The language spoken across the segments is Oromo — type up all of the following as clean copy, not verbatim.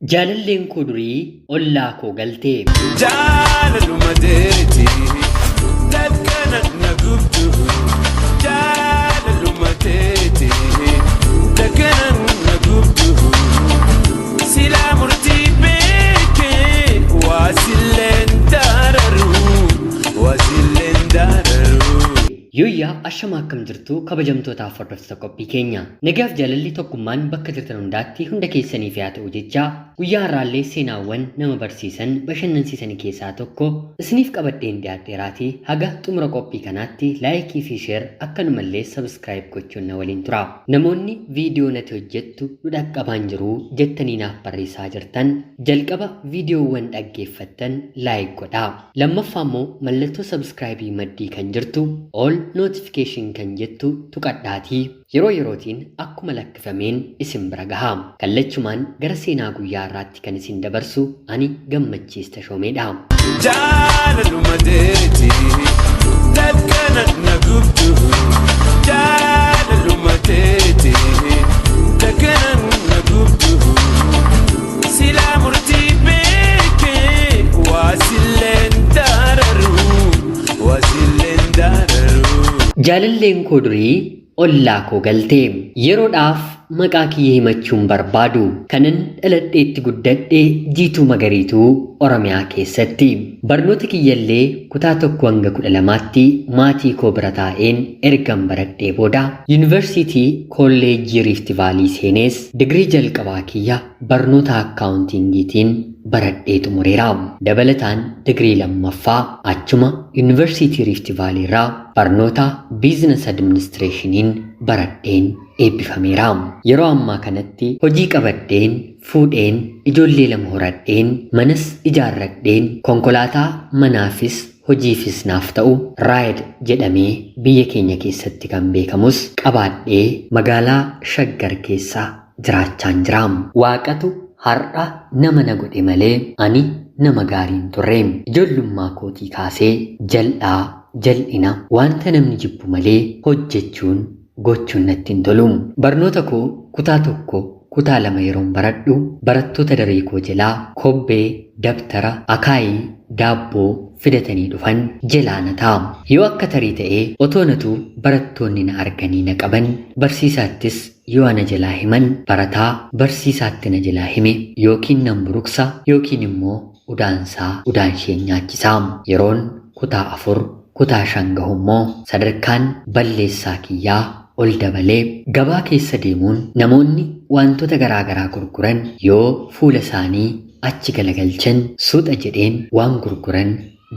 Jaalalleen koo durii ollaa koo galtee. Jaalaluma teeti takkana na gubdu. Jaalaluma teeti takkana na gubdu. Silaa murtii beekee waa silleen daararu, waa silleen daararu. Yooyyaa, ashama, akkam jirtu kabajamtootaaf hordoftoota qophii keenya? Nagaaf jaalalli tokkummaan bakka jirtan hundaatti hunda keessaniif haa ta'u jecha, guyyaa har'aallee seenaawwan nama barsiisan, bashannansiisan keessaa tokko isiniif qabadheen dhiyaadheeraatii haga xumura qophii kanaatti like fi share, akkanumallee subscribe gochuun na waliin tura. Namoonni viidiyoo nati hojjettu nu dhaqqabaan jiru jettanii naaf barreessaa jirtan, jalqaba viidiyoowwan dhaggeeffattan like godhaa. Lammaffaa immoo mallattoo subscribe maddii kan jirtu all notification kan jettu tuqadhaatii yeroo yerootiin akkuma lakkifameen isin bira gaha. Kallachumaan gara seenaa guyyaa har'aatti kan isin dabarsu ani Gammachiis Tashoomeedha. Jaalaluma teeti takkana na gubdu. Jaalaluma teeti takkana na gubdu. Silaa murtii beekee waa silleen daararu, waa silleen daararu. Jaalalleen koo durii ollaa koo galtee. Yeroodhaaf maqaa kiyya himachuun barbaadu. Kanan dhaladheetti guddadhe Jiituu Magariituu Oromiyaa keessatti. Barnoota kiyyallee kutaa 1 hanga 12tti maatii koo bira taa'een ergan baradhee booda yuunivarsiitii Kolleejjii Rift Valley seenees digirii jalqabaa kiyya barnoota accountingiitiin baradhee xumureera. Dabalataan digirii lammaffaa achuma yuunivarsiitii Rift Valley irraa barnoota business administrationiin baradheen eebbifameera. Yeroo ammaa kanatti hojii qabadheen, fuudheen, ijoollee lama horadheen, manas ijaarradheen, konkolaataa manaafis hojiifis naaf ta'u Ride jedhamee biyya keenya keessatti kan beekamus qabaadhee magaalaa Shaggar keessa jiraachaan jira. Waaqatu har'a nama na godhe malee ani nama gaariin turre. Ijoollummaa kootii kaasee jal'aa, jal'ina, wanta namni jibbu malee hojjechuun gochuun natti hin tolu. Barnoota koo kutaa 1, kutaa 2 yeroon baradhu barattoota daree koo jalaa kobbee, dabtara, akaayii, daabboo fidatanii dhufan jalaa na ta'a. Yoo akka tarii ta'ee otoo natu barattoonni na arganii na qaban, barsiisaattis yoo ana jalaa himan, barataa barsiisaatti na jalaa hime yookiin nan buruksa yookiin immoo udaansaa udaansheen nyaachisaa. Yeroon kutaa 4, kutaa 5 gahummoo sadarkaan balleessaa kiyyaa ol dabalee gabaa keessa deemuun namoonni wantoota garaa garaa gurguran yoo fuula isaanii achi galagalchan suuxa jedheen waan gurguran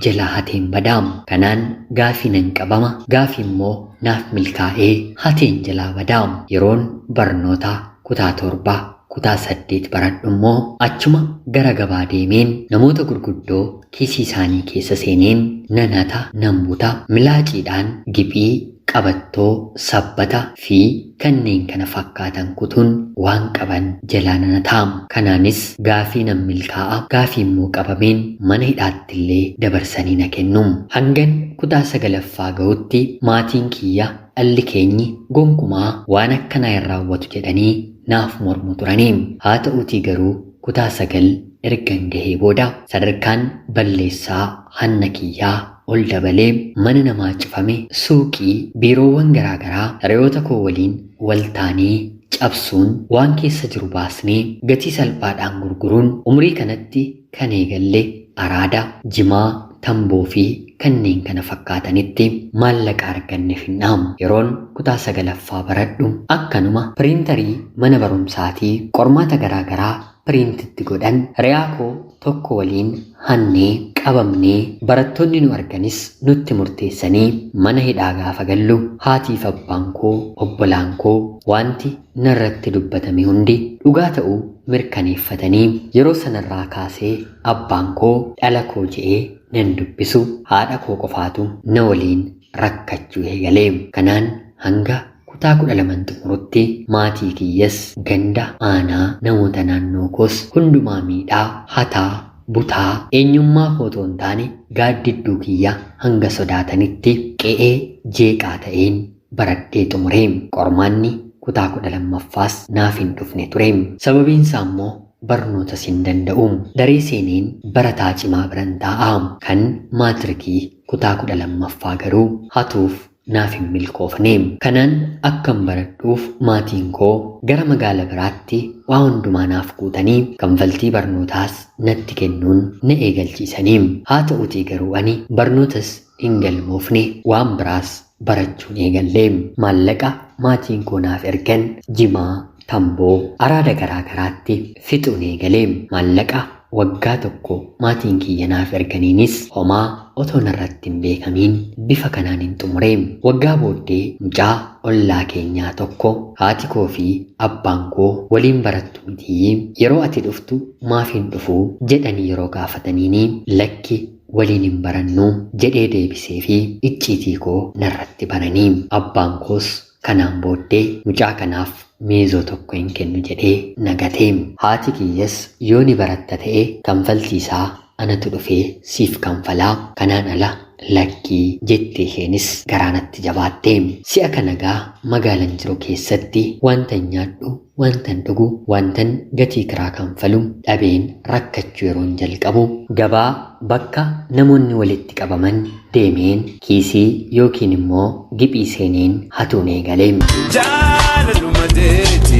jalaa hateen badaam. Kanaan gaafii nan qabama, gaafii immoo naaf milkaa'ee hateen jalaa badaam. Yeroon barnoota kutaa 7, kutaa 8 baradhu immoo achuma gara gabaa deemeen namoota gurguddoo kiisii isaanii keessa seeneen nan hata, nan buta, milaaciidhaan giphii, qabattoo, sabbata fi kanneen kana fakkaatan kutuun waan qaban jalaa nan hata. Kanaanis gaafii nan milkaa'a, gaafii immoo qabameen mana hidhaatti illee dabarsanii na kennu. Hangan kutaa sagalaffaa gahutti maatiin kiyya dhalli keenyi gonkumaa waan akkanaa hin raawwatu jedhanii naaf mormu turanii. Haa ta'uutii garuu kutaa 9 ergan gahee booda sadarkaan balleessaa hanna kiyyaa ol dabalee mana namaa cufame, suuqii, biiroowwan garaagaraa hiriyoota koo waliin wal taanee cabsuun waan keessa jiru baasnee gatii salphaadhaan gurguruun umrii kanatti kan eegalle araada jimaa, tamboo fi kanneen kana fakkaatanitti maallaqa arganne finnaam. Yeroon kutaa sagalaffaa baradhu akkanuma piriintarii mana barumsaatii qormaata garaagaraa piriintitti godhan hiriyaa koo tokko waliin hannee qabamnee, barattoonni nu arganis nutti murteessanii mana hidhaa gaafa gallu haatiif abbaan koo, obbolaan koo wanti narratti dubbatame hundi dhugaa ta'uu mirkaneeffatanii, yeroo sanarraa kaasee abbaan koo dhala koo je'ee nan dubbisu, haadha koo qofaatu na waliin rakkachuu eegalee. Kanaan hanga kutaa 12 xumurutti maatii kiyyas, ganda, aanaa, namoota naannoo koos hundumaa miidhaa, hataa, butaa, eenyummaa koo otoo hin taane gaaddidduu kiyya hanga sodaatanitti qe'ee jeeqaa ta'een baradhee xumure. Qormaanni kutaa 12ffaas naaf hin dhufne ture. Sababiin isaa immoo Barnootas hin danda'u. Daree seeneen barataa cimaa biran taa'a. Kan maatirikii kutaa 12ffaa garuu hatuuf naaf hin milkoofne. Kanaan akkan baradhuuf maatiin koo gara magaala biraatti waa hundumaa naaf guutanii kanfaltii barnootaas natti kennuun na eegalchiisanii. Haa ta'utii garuu ani barnootas hin galmoofne, waan biraas barachuun eegalle. Maallaqa maatiin koo naaf ergan jimaa, tamboo, araada garaa garaatti fixuun eegale. Maallaqa waggaa tokko maatiin kiyya naaf erganiinis homaa otoo narratti hin beekamiin bifa kanaan hin xumure. Waggaa booddee mucaa ollaa keenyaa tokko haati koo fi abbaan koo waliin barattu mitii, yeroo ati dhuftu maaf hin dhufuu jedhanii yeroo gaafataniini, lakki, waliin hin barannu jedhee deebisee fi icciitii koo narratti baranii. Abbaan koos kanaan booddee mucaa kanaaf meezoo tokko hin kennu jedhee nagatee. Haati kiyyas yoo ni baratta ta'e kanfaltii isaa anatu dhufee siif kanfalaa, kanaan ala lakkii jettee isheenis garaanatti jabaatte. Si'a kana gaa magaalan jiru keessatti wantan nyaadhu, wantan dhugu, wantan gatii kiraa kanfalu dhabeen rakkachuu yeroon jalqabu, gabaa bakka namoonni walitti qabaman deemeen kiisii yookiin immoo giphii seeneen hatuun eegale. Jaalaluma teeti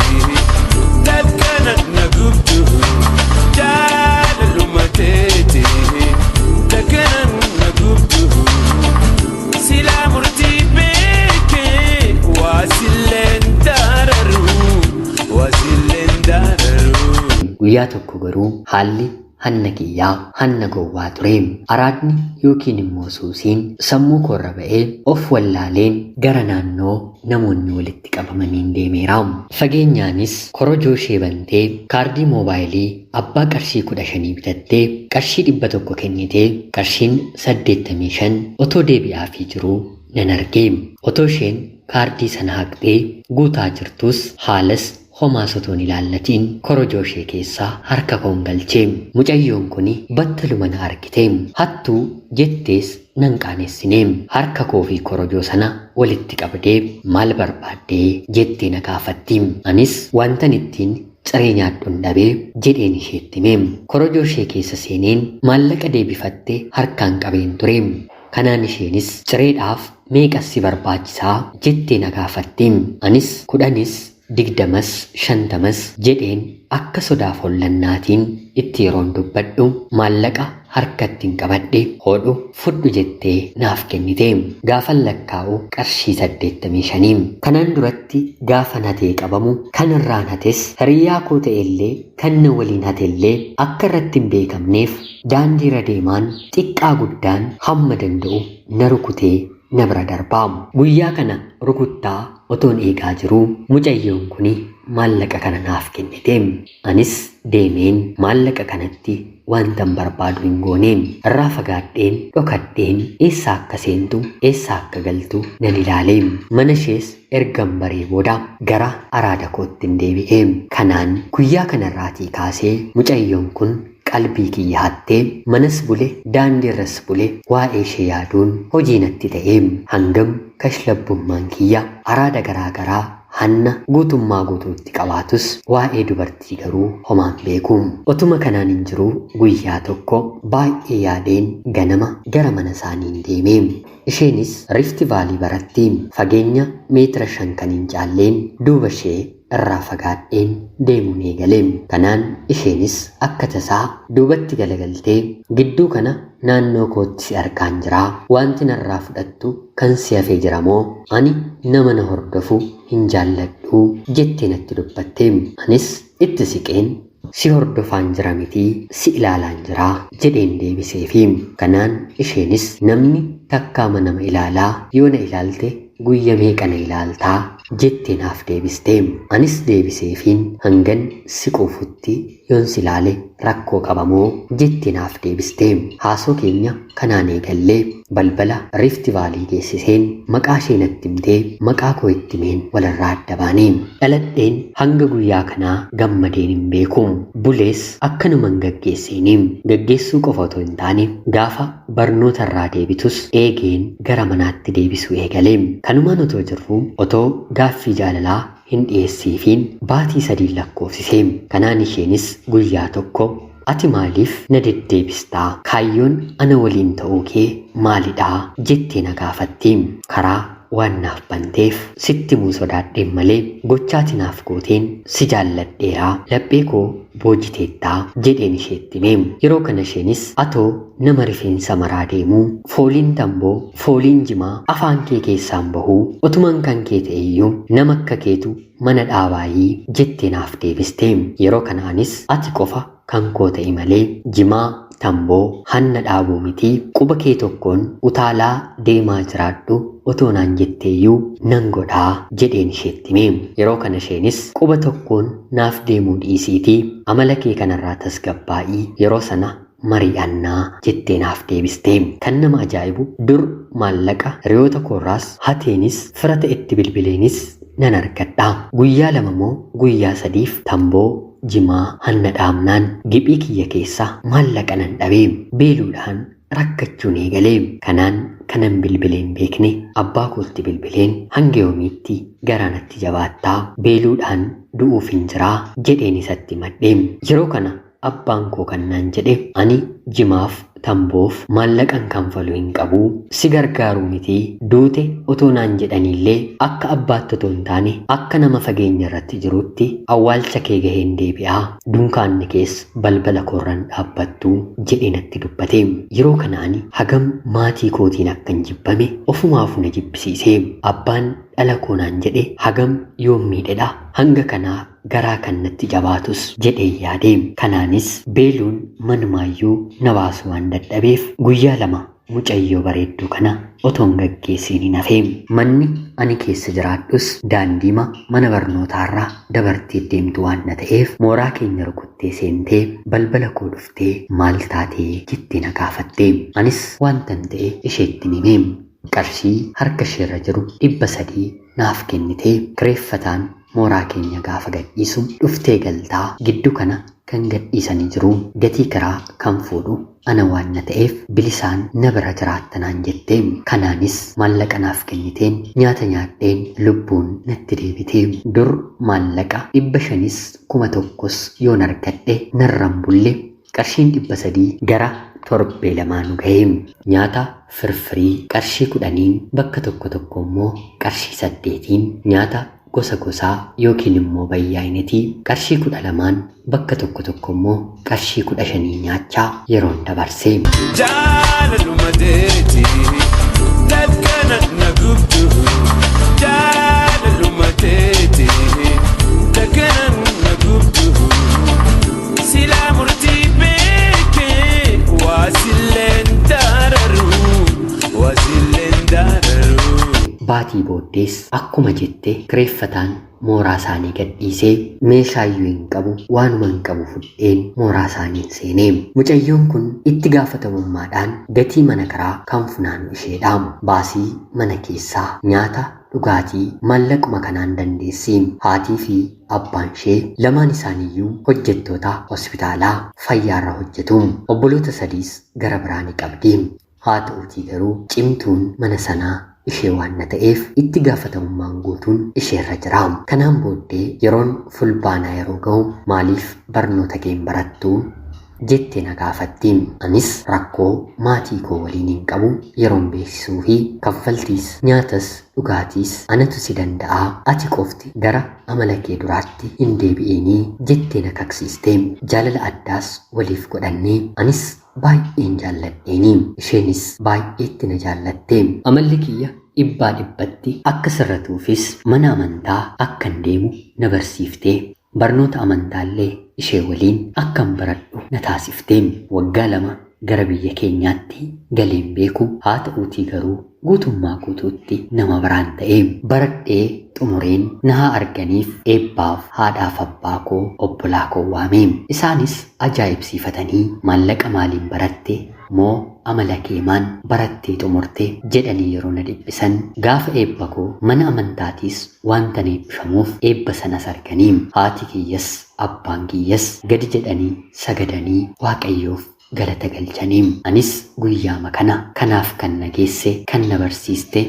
takkana na gubdu, jaalaluma teeti takkana na gubdu, silaa murtii beekee waa silleen daararu, waa silleen daararu. Guyyaa tokko garuu haalli hanna kiyyaa hanna gowwaa ture. Araadni yookiin immoo suusiin sammuu koorra ba'ee of wallaaleen gara naannoo namoonni walitti qabamaniin deemeera. Fageenyaanis korojoo ishee bantee kaardii moobaayilii abbaa qarshii 15 bitattee qarshii 100 kennitee qarshiin 85 otoo deebi'aafii jiruu nan arge. Otoo isheen kaardii sana haqxee guutaa jirtus haalas homaa sotoon ilaallatiin korojoo ishee keessaa harka koon galchee. Mucayyoon kun battaluma na argite. Hattuu jettees nan qaanessine. Harka koo fi korojoo sana walitti qabdee maal barbaaddee jettee na gaafatti. Anis wantan ittiin ciree nyaadhuun dhabee jedheen isheetti hime. Korojoo ishee keessa seeneen maallaqa deebifatte harkaan qabeen ture. Kanaan isheenis cireedhaaf meeqas si barbaachisaa jettee na gaafatti. Anis 10s, 20s, 50s jedheen akka sodaaf hollannaatiin itti yeroon dubbadhu, maallaqa harkatti hin qabadhe hodhu fudhu jettee naaf kennite. Gaafan lakkaa'u qarshii 85. Kanaan duratti gaafa hatee qabamu kan irraan hates hiriyaa koo ta'ellee kan na waliin hatellee akka irratti hin beekamneef daandiirra deemaan xiqqaa guddaan hamma danda'u na rukutee na bira darbaa. Guyyaa kana rukuttaa otoon eegaa jiruu mucayyoon kun maallaqa kana naaf kennite. Anis deemeen maallaqa kanatti wantan barbaadu hin goone. Irraa fagaadheen dhokadheen eessa akka seentu, eessa akka galtu nan ilaale. Mana ishees ergan baree booda gara araada kootti hin deebi'e. Kanaan guyyaa kanarraatii kaasee mucayyoon kun qalbii kiyya hattee, manas bule, daandiirras bule waa'ee ishee yaaduun hojii natti ta'e. Hangam kashlabbummaan kiyya araada garaa garaa hanna guutummaa guutuutti qabaatus waa'ee dubartii garuu homaan beeku. Otuma kanaan hin jiruu guyyaa tokko baay'ee yaadeen ganama gara mana isaaniin deeme. Isheenis Riifti Vaalii baratti. Fageenya meetira 5 kan hin caalleen duuba ishee irraa fagaadheen deemuun eegale. Kanaan isheenis akka tasaa duubatti galagaltee, gidduu kana naannoo kootti si argaan jiraa, wanti narraa fudhattu kan si hafee jira moo, ani nama na hordofu hin jaalladhu jettee natti dubbatte. Anis itti siqeen si hordofaan jira mitii, si ilaalaan jiraa jedheen deebiseefi. Kanaan isheenis namni takkaama nama ilaalaa, yoo na ilaalte guyya meeqa na ilaaltaa jettee naaf deebiste. Anis deebiseefiin hangan si quufutti yoon si ilaale rakkoo qabamoo jettee naaf deebiste. Haasoo keenya kanaan eegallee balbala Riifti Vaalii geessiseen maqaa ishee natti himtee maqaa koo itti himeen walirraa adda baane. Dhaladheen hanga guyyaa kanaa gammadeen hin beeku. Bulees akkanuman gaggeesseeni. Gaggeessuu qofa otoo hin taane gaafa barnoota irraa deebitus eegeen gara manaatti deebisuu eegale. Kanumaan otoo jirru otoo gaaffii jaalalaa hin dhiyeessiifiin baatii 3 lakkoofsise. Kanaan isheenis guyyaa tokko ati maaliif na deddeebistaa? Kaayyoon ana waliin ta'uu kee maalidhaa? Jettee na gaafatti. Karaa waan naaf banteef sitti muu sodaadheen malee gochaati naaf gooteen si jaalladheeraa, laphee koo boojiteettaa jedheen isheetti hime. Yeroo kana isheenis atoo nama rifeensa maraa deemuu, fooliin tamboo, fooliin jimaa afaan kee keessaan bahuu, otumaan kan kee ta'eyyuu nama akka keetu mana dhaabaayii jettee naaf deebiste. Yeroo kanaanis ati qofa kan koo ta'e malee jimaa, tamboo, hanna dhaabuu miti, quba kee tokkoon utaalaa deemaa jiraadhu otoo naan jetteeyyuu nan godhaa jedheen isheetti hime. Yeroo kana isheenis quba tokkoon naaf deemuu dhiisiitii amala kee kanarraa tasgabbaa'ii yeroo sana mari'annaa jettee naaf deebiste. Kan nama ajaa'ibu dur maallaqa hiriyoota koorraas hateenis fira ta'etti bilbileenis nan argadha. Guyyaa 2 moo guyyaa 3f tamboo, jimaa, hanna dhaabnaan giphii kiyya keessa maallaqa nan dhabee beeluudhaan rakkachuun eegalee. Kanaan kanan bilbileen beekne abbaa kootti bilbileen hanga yoomiitti garaa natti jabaattaa, beeluudhaan du'uuf hin jiraa jedheen isatti madhee. Yeroo kana abbaan koo kan naan jedhe ani jimaaf tamboof maallaqan kanfaluu hin qabu, si gargaaruu miti, duute otoo naan jedhaniillee akka abbaatti otoo hin taane akka nama fageenya irratti jirutti awwaalcha kee gaheen deebi'aa, dunkaanni kees balbala koorran dhaabbattu jedhee natti dubbate. Yeroo kana ani hagam maatii kootiin akkan jibbame ofumaafuu na jibbisiise. Abbaan dhala koo naan jedhe hagam yoom miidhedha hanga kanaa garaa kan natti jabaatus jedhee yaade. Kanaanis beeluun manumaayyuu na baasu waan dadhabeef guyyaa 2 mucayyoo bareedduu kana otoon gaggeessiin hin hafee. Manni ani keessa jiraadhus daandiima mana barnootaarraa dabartee deemtu waan na ta'eef mooraa keenya rukuttee seentee balbala koo dhuftee maal taatee jettee na gaafatte. Anis waantan ta'e isheetti hime. Qarshii harka isheerra jiru 300 naaf kennitee kireeffataan mooraa keenya gaafa gadhiisu dhuftee galtaa, gidduu kana kan gadhiisanii jiru gatii kiraa kan fuudhu ana waan na ta'eef bilisaan na bira jiraattanaan jette. Kanaanis maallaqa naaf kenniteen nyaata nyaadheen lubbuun natti deebite. Dur maallaqa 500s 1000s yoon argadhe narran bulle qarshiin 300 gara torbee 2 nu ga'e. Nyaata firfirii qarshii 10 bakka tokko tokko immoo qarshii 8 nyaata gosa gosaa yookiin immoo bayyaa'inetii qarshii 12 bakka tokko tokko immoo qarshii 15 nyaachaa yeroon dabarse. Jaalaluma teeti takkana na gubdu, jaalaluma teeti takkana na gubdu, silaa murtii beekee waa silleen daararu, waa silleen daararu. Baatii booddees akkuma jette kireeffataan mooraa isaanii gadhiisee meeshaayyuu hin qabu, waanuma hin qabu fudheen mooraa isaanii seenee. Mucayyoon kun itti gaafatamummaadhaan gatii mana kiraa kan funaanu isheedha. Baasii mana keessaa, nyaata, dhugaatii maallaquma kanaan dandeessi. Haatii fi abbaan ishee lamaan isaaniiyyuu hojjettoota hospitaalaa fayyaarra hojjetu. Obboloota 3s gara biraa ni qabdi. Haa ta'uutii garuu cimtuun mana sanaa ishee waan na ta'eef itti gaafatamummaan guutuun isheerra jira. Kanaan booddee yeroon fulbaanaa yeroo ga'u maaliif barnoota kee hin barattu jettee na gaafatti. Anis rakkoo maatii koo waliin hin qabu yeroon beeksisuu fi kaffaltiis nyaatas dhugaatiis anatu si danda'a, ati qofti gara amala kee duraatti hin deebi'inii jettee na kaksiiste. Jaalala addaas waliif godhannee anis baay'een jaalladheeni, isheenis baay'eetti na jaallatte. Amalli kiyya 100% akka sirratuufis mana amantaa akkan deemu na barsiifte. Barnoota amantaallee ishee waliin akkan baradhu na taasifte. Waggaa 2 gara biyya keenyaatti galeen beeku, haa ta'uutii garuu guutummaa guutuutti nama biraan ta'e. Baradhee xumureen na haa arganiif eebbaaf haadhaaf abbaa koo obbolaa koo waame. Isaanis ajaa'ibsiifatanii maallaqa maaliin baratte moo amala keemaan barattee xumurte jedhanii yeroo na dhiphisan, gaafa eebba koo mana amantaatiis wanta na eebbifamuuf eebba sanas arganii haati kiyyas abbaan kiyyas gadi jedhanii sagadanii Waaqayyoof galata galchanii. Anis guyyaama kana kanaaf kan na geesse, kan na barsiiste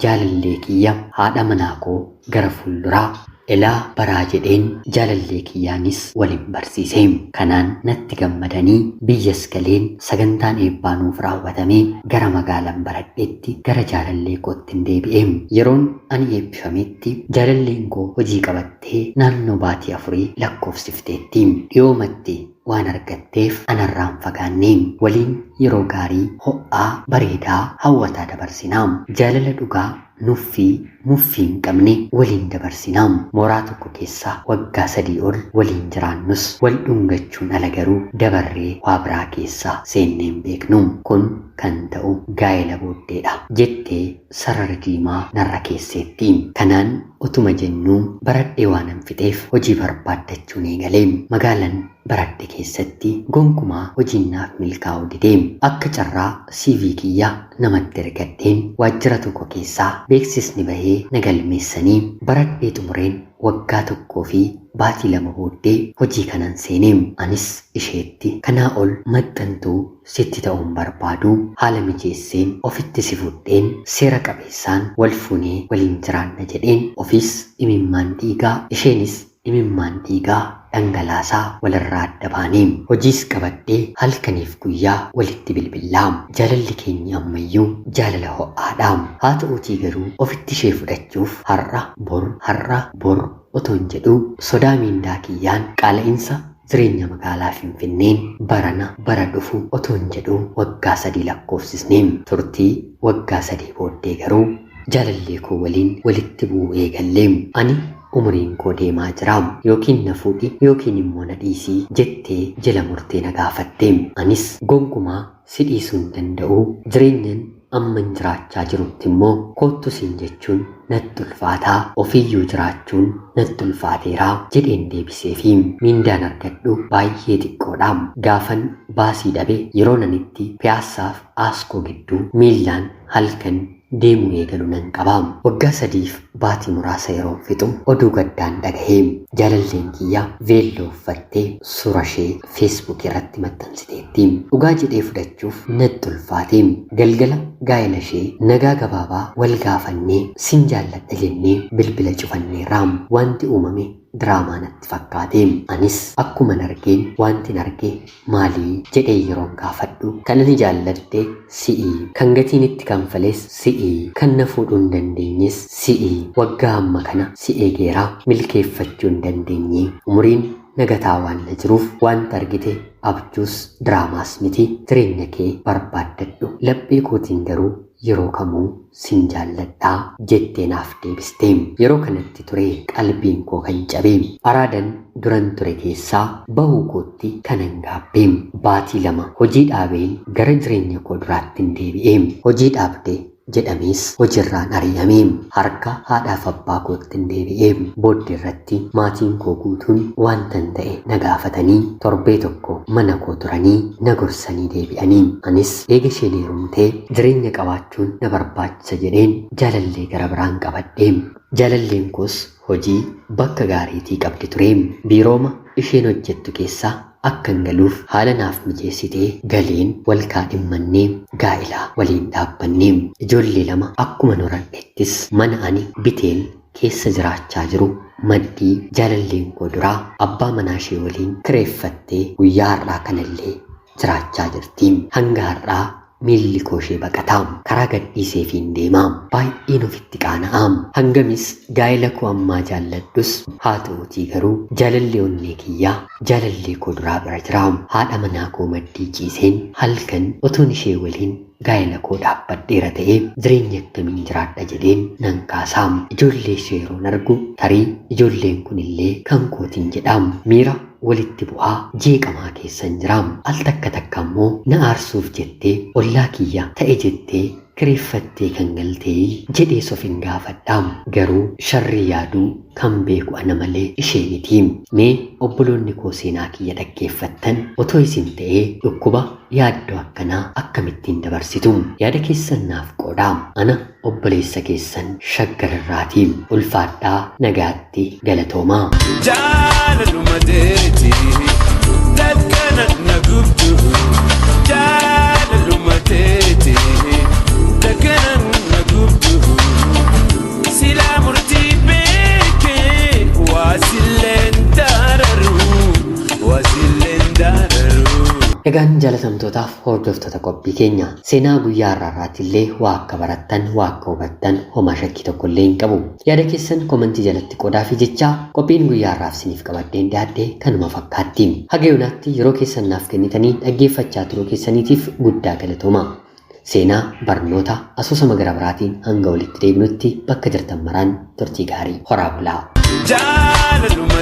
jaalallee kiyya haadha manaa koo gara fuulduraa Elaa baraa jedheen jaalallee kiyyaanis waliin barsiise. Kanaan natti gammadanii biyyas galeen sagantaan eebbaa nuuf raawwatamee gara magaalaan baradheetti gara jaalallee kootti hin deebi'e. Yeroon ani eebbifametti jaalalleen koo hojii qabattee naannoo baatii 4 lakkoofsifteetti. Dhiyoomatti waan argatteef anarraan fagaanne waliin yeroo gaarii ho'aa bareedaa hawwataa dabarsinaa. Jaalala dhugaa nuffii muffii hin qabne waliin dabarsinaa. Mooraa tokko keessaa waggaa 3 ol waliin jiraannus wal dhungachuun ala garuu dabarree waa biraa keessaa seennee hin beeknu. Kun kan ta'u gaa'ela booddeedha jettee sarara diimaa narra keesseetti. Kanaan utuma jennuu baradhee waan hin fixeef hojii barbaaddachuun eegalee. Magaalaan baradhe keessatti gonkumaa hojiin naaf milkaa'uu didee. Akka carraa CV kiyyaa namatti ergadheen waajjira tokko keessaa beeksisni bahee na galmeessanii baradhee xumureen waggaa 1 fi baatii 2 booddee hojii kanan seenee. Anis isheetti kanaa ol maxxantuu sitti ta'uun barbaadu haala mijeesseen ofitti si fudheen seera qabeessaan wal fuunee waliin jiraanna jedheen ofiis imimmaan dhiigaa isheenis imimmaan dhiigaa dhangalaasaa walirraa adda baanee hojiis qabadhee halkaniif guyyaa walitti bilbillaa. Jaalalli keenya ammayyuu jaalala ho'aadha. Haa ta'uutii garuu ofitti ishee fudhachuuf har'a bor har'a bor otoon jedhu sodaa miindaa kiyyaan qaala'insa jireenya magaalaa Finfinneen barana bara dhufu otoon jedhu waggaa 3 lakkoofsisnee. Turtii waggaa 3 booddee garuu jaalallee koo waliin walitti bu'uu eegallee. Ani umuriin koo deemaa jira, yookiin na fuudhi yookiin immoo na dhiisii jettee jala murtee na gaafatte. Anis gonkumaa si dhiisuu hin danda'u, jireenyan amman jiraachaa jirutti immoo koottu siin jechuun natti ulfaataa, ofiiyyuu jiraachuun natti ulfaateeraa jedheen deebiseefi. Miindaan argadhu baay'ee xiqqoodha. Gaafan baasii dhabe yeroo nanitti piyaassaaf aaskoo gidduu miillaan halkan deemuu eegalu nan qaba. Waggaa 3 baatii muraasa yeroo fixu oduu gaddaan dhagahee jaalalleen kiyya veelloo uffattee suura ishee feesbuuk irratti maxxansiteetti. Dhugaa jedhee fudhachuuf natti ulfaate. Galgala gaa'ela ishee nagaa gabaabaa wal gaafannee sin jaalladha jennee bilbila cufanneerra. Wanti uumame diraamaa natti fakkaate. Anis akkuman argeen wanti arge maalii jedhee yeroon gaafadhu kan ani jaalladhe si'i, kan gatiin itti kanfales si'i, kan na fuudhuu hin dandeenyes si'i, waggaa amma kana si eegeeraa milkeeffachuu hin dandeenye, umuriin nagataa waan na jiruuf wanta argite abjuus diraamaas miti, jireenya kee barbaaddadhu, laphee kootiin garuu yeroo kamuu sin jaalladhaa jettee naaf deebiste. Yeroo kanatti ture qalbiin koo kan cabe. Araadan duran ture keessaa bahuu kootti kanan gaabbe. Baatii 2 hojii dhaabeen gara jireenya koo duraatti hin deebi'e. Hojii dhaabde jedhamees hojiirraan ari'ame. Harka haadhaaf abbaa kootti hin deebi'e. Booddee irratti maatiin koo guutuun wantan ta'e na gaafatanii torbee tokko mana koo turanii na gorsanii deebi'anii. Anis eega isheen heerumtee jireenya qabaachuun na barbaachisa jedheen jaalallee gara biraan qabadhe. Jaalalleen koos hojii bakka gaariitii qabdi ture. Biirooma isheen hojjettu keessaa akkan galuuf haala naaf mijeessitee galeen wal kaadhimmannee gaa'ilaa waliin dhaabbannee. Ijoollee 2 akkuma horadhettis mana ani biteen keessa jiraachaa jiru maddii jaalalleen koo duraa abbaa manaa ishee waliin kireeffattee guyyaa har'aa kanallee jiraachaa jirti. Hanga har'aa miilli koo ishee baqataa, karaa gadhiisee fi hin deemaa, baay'een ofitti qaana'aa. Hangamis gaa'ela koo ammaa jaalladhus haa ta'uutii garuu jaalallee onnee kiyyaa jaalallee koo duraa bira jira. Haadha manaa koo maddii ciiseen halkan otoon ishee waliin gaa'ela koo dhaabbadheera ta'ee jireenya akkamiin jiraadha jedheen nan kaasaa. Ijoollee ishee yeroon argu tarii ijoolleen kunillee kan kootiin jedha. Miira walitti bu'aa jeeqamaa keessan jira. Al takka takka immoo na aarsuuf jettee ollaa kiyya ta'e jettee kireeffattee kan galtee jedhee of hin gaafadha. Garuu sharrii yaaduu kan beeku ana malee ishee miti. Mee obboloonni koo seenaa kiyya dhaggeeffattan otoo isin ta'ee dhukkuba yaaddoo akkanaa akkamittiin dabarsitu? Yaada keessan naaf qoodaa. Ana obboleessa keessan Shaggar irraatii. Ulfaadhaa, nagaatti, galatoomaa. Jaalaluma teeti dakkana na gubdu, jaalaluma teeti dakkana na gubdu, silaa murtii beekee Egaan jaalatamtootaaf hordoftoota qophii keenya seenaa guyyaa har'aarraatti illee waa akka barattan waa akka hubattan homaa shakkii tokko illee hin qabu. Yaada keessan komantii jalatti qodaa fi jechaa qophiin guyyaa har'aaf isiniif qabadheen dhiyaadhe kanuma fakkaatti. Haga yoonaatti yeroo keessan naaf kennitanii dhaggeeffachaa turuu keessaniitiif guddaa galatooma. Seenaa barnoota asoosama gara biraatiin hanga walitti deebinutti bakka jirtan maraan turtii gaarii horaa bulaa. Jaalaluma.